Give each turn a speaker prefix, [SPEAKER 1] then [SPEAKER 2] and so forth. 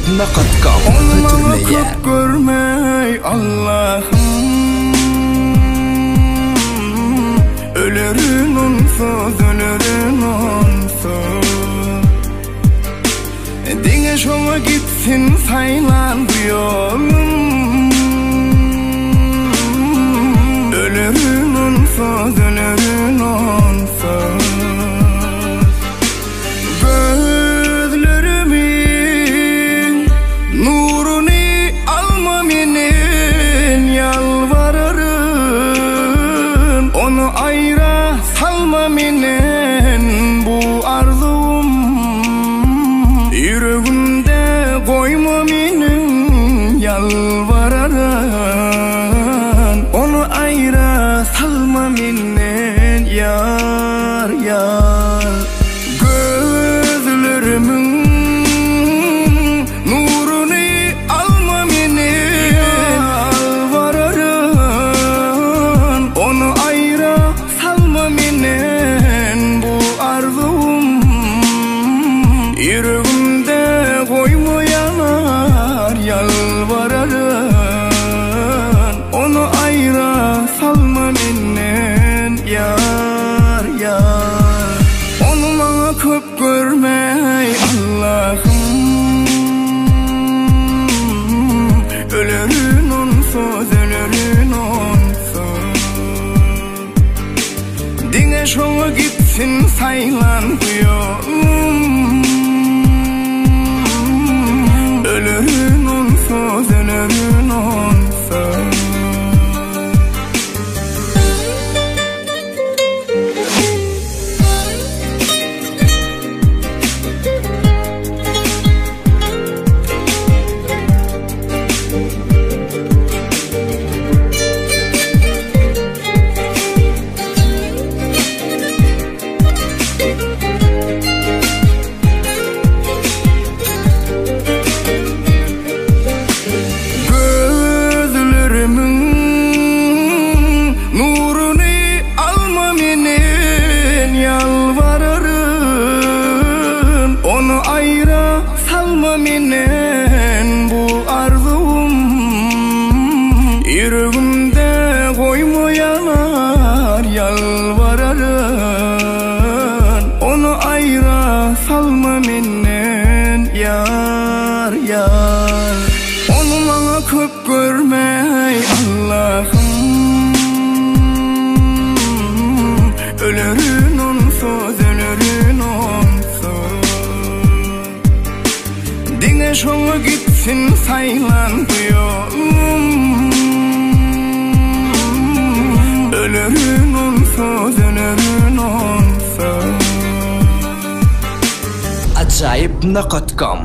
[SPEAKER 1] Ajaýyp com
[SPEAKER 2] Ony maňa
[SPEAKER 1] hödürleýär.
[SPEAKER 2] köp görmeý Allahym Ölerin onsuz, ölerin onsuz Diňe şoňa gitsin saýlan bu ýolum Ölerin onsuz, ölerin onsuz Gözlerimiň nuruny alma menden ýalbararyn Ony aýra salma menden bu arzuwym Ýüregimde goýma meniň ýalbararyn Ony aýra salma menden ýar ýar Gözlerimiň nuruny alma menden ýalbararyn Ony aýra salma menden bu arzuwym Ýüregimde goýma ýanar ýalbararyn Ony aýra salma menden ýar ýar Ony maňa köp görmeý Allahym Ölerin onsuz, ölerin onsuz Diňe şoňa gitsin saýlan bu ýolum Ölerin onsuz, ölerin onsuz. Gözlerimiň nuruny alma menden ýalbararyn Ony aýra salma menden bu arzuwym Ýüregimde goýma ýanar ýalbararyn Ony aýra salma menden ýar ýar Ony maňa köp görmeý Allahym Ölerin onsuz, ölerin onsuz Diňe şoňa gitsin saýlan bu ýolum Ölerin onsuz, ölerin onsuz.
[SPEAKER 1] Ajaýyp.com.